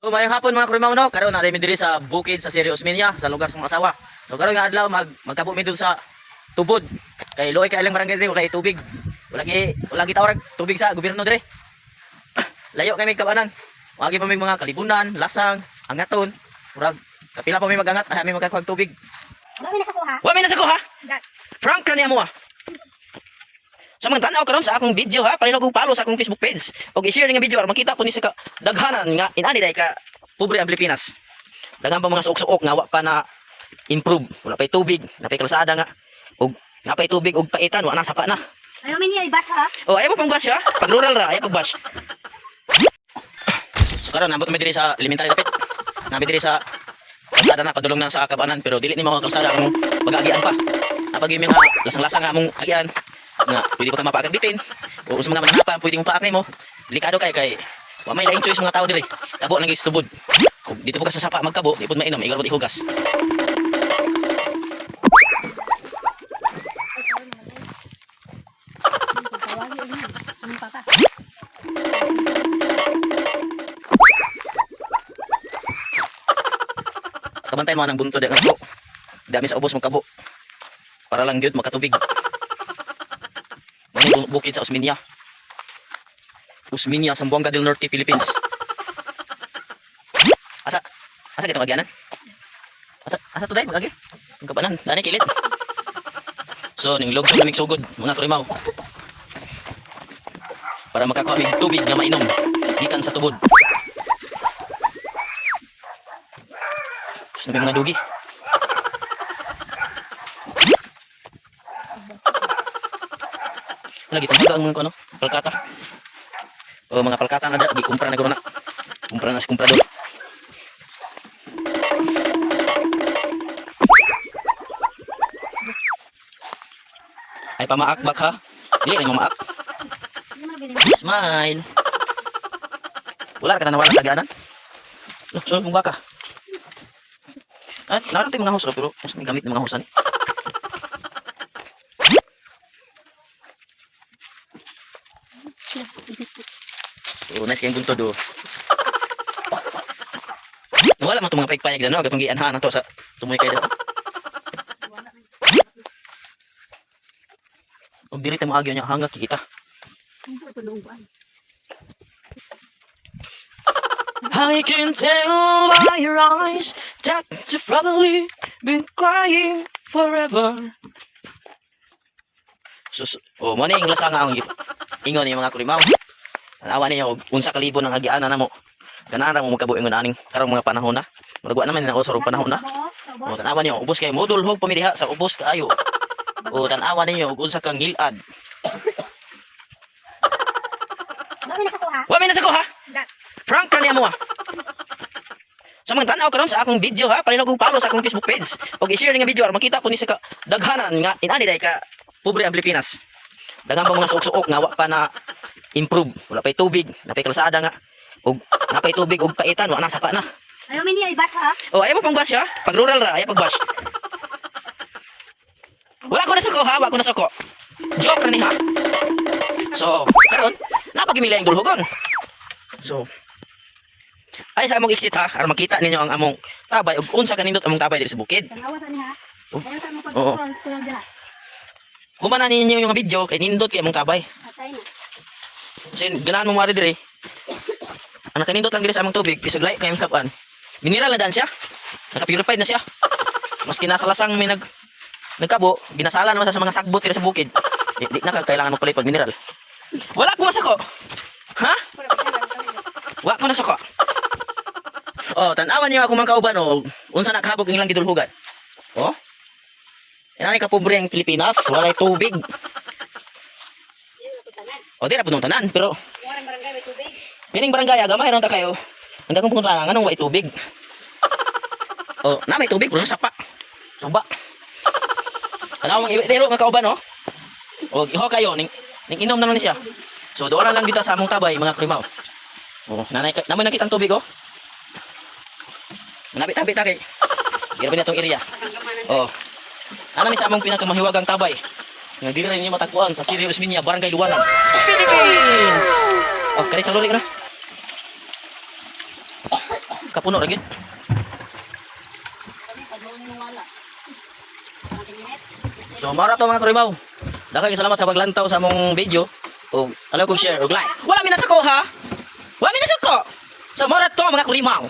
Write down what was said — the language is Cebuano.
So, mayong hapon, mga kurimaw, no. Karon na mi diri sa bukid sa Sierra Osmeña, sa lugar sa mga asawa. So karon nga adlaw magkabo mi dun sa tubod. Kay luoy kay ilang barangay diri, wala tubig. Wala gitawag tubig sa gobyerno diri. Layo kay mig kabanan. Wagi pa mig mga kalibunan, lasang, angaton. Murag kapila pa mi magangat, ay mi magkakuha og tubig. Wala mi nakakuha. Wa mi nasa ko, ha. Dat. Frank ra niya mo, ah. Sa mga tanaw karon sa akong video, ha, palihog og follow sa akong Facebook page. Og i-share nga video aron makita po ni sa daghanan nga inani dai ka pobre ang Pilipinas. Daghan pa mga suok-suok nga wa pa na improve. Wala pay tubig, napay kalsada nga og napay tubig og paitan, wa na sapa na. Ayaw mi niya i-bash, ha. Oh, ayaw mo pang bash, ha? Pag rural ra, ayaw pag bash. So karon nabot mi diri sa elementary dapit. Nami diri sa kalsada na padulong na sa Kabanan, pero dili ni mao ang kalsada among pag-agian pa. Napag yung mga lasang-lasang nga among agian nga pwede pa ka mapaagbitin o sa mga manangapan pwede mong paak nimo. Delikado kay kay wa may laing choice mga tao diri. Tabo nang tubod. Kung dito po ka sa sapa magkabo, di pud mainom, ikaw pud ihugas. Tawagi niya. Anong papa? Kabantay mo ng bunto di nga po. Dami sa ubos magkabo. Para lang gyud makatubig. Mga bukid sa Osmeña. Osmeña, Zamboanga del Norte, Philippines. Asa? Asa kita magyanan? Asa asa to dai magagi? Ang kabanan, dani kilit. So ning lugso namig sugod, mga kurimaw. Para makakuha mig tubig nga mainom gikan sa tubod. Sus, mga dugi. Lagi tangga ang mga ano, palkata. O mga palkata nga da, gikumpra na guro na. Kumpra na si kumprador. Ay pamaak bak, ha? Dili kay mamaak. Hindi mo nabili. Smile. Wala ka na nawala sa ganan. No, sunod mong baka. At naroon tayo mga huso, pero mas may gamit ng mga husa ni. Oh, nice kayong buntod, oh. Nawala man itong mga payag-payag na, no? Gatong gianhaan na to sa tumoy kayo. Og dili tayo maagyo niya, hanggang kikita. I can tell by your eyes that you've probably been crying forever. Sus, oh, mo na yung lasa nga ang ingon yung mga kurimaw. Tanawa ninyo, og unsa ka libo ng agianan na mo. Ganahan ra mo magkabo ingon aning karong mga panahon na. Murag wa naman na uso rong panahon na. Oh, tanawa ninyo, ubos kay modulhog pamiliha sa ubos kaayo. Oh, tanawa ninyo og unsa ka ngilad. Wala mi nakakuha. Wa may nasa ko, ha. Dat. Frank ra niya mo, ah. Sa mga tanaw karon sa akong video, ha, palihog og follow sa akong Facebook page. Og i-share nga video aron makita po ni sa daghanan nga inani dai ka pobre ang Pilipinas. Daghan pa mga suok-suok nga wa pa na improve. Wala pay tubig, napay kalsada nga og napay tubig og paitan, wa na sapa na. Ayaw mi niya i-bash, ha. Oh, ayaw mo pang bash, ha? Pag rural ra, ayaw pag bash. Wala ko nasuko, ha? Wala ko nasuko. Joke ra ni, ha? So, karon napagimila yung dulhugon. So, ay sa among exit, ha, aron makita ninyo ang among tabay ug unsa kanindot among tabay diri sa bukid. Tanawa sa niya, ha. Oh. Ayaw sa mo Oo. pag-scroll ko lang dira. Humana ninyo yung mga video kay nindot kay among tabay. Patay na. Kasi ganahan mo mari diri. Ang nakanindot lang diri sa among tubig, bisag lahi kay among kapan. Mineral na daan siya. Naka-purified na siya. Maski nasa lasang may nagkabo, ginasala naman sa mga sagbot diri sa bukid. Di na ka kailangan magpalit pag mineral. Wala ko masako. Ha? Wa ko nasuko. Oh, tan-awan niyo ako, mga kauban, oh. Unsa na kahabog ang ilang gidulhugan. Oh. Inani ka pobre ang Pilipinas, walay tubig. O di ra punong tanan, pero Warang barangay may tubig. kining barangay gamay ron ta kayo. Ang dagong punta nganong way tubig. Oh, na may tubig pero sapa. Suba. Tanawang ibero nga kauban, oh. O iho kayo ning ning inom na lang ni siya. So doon na lang dito sa among tabay, mga krimaw. Oh, nanay naman nakita ang tubig, oh. Manabit-tabit ta kay. Grabe na tong area. Oh. Ana mi sa among pinakamahiwagang tabay. Nga dili ra ninyo matakuan sa Sitio Osmeña, Barangay Luwanan, Philippines. Oh, kani sa lori ko na. Kapuno ra gyud. Kami padulong ni wala. Mga tinginit. So mao ra to, mga kurimaw. Daghang salamat sa paglantaw sa among video. Ug alaw kog share ug like. Wala mi nasuko, ha. Wala mi nasuko. So mao ra to, mga kurimaw.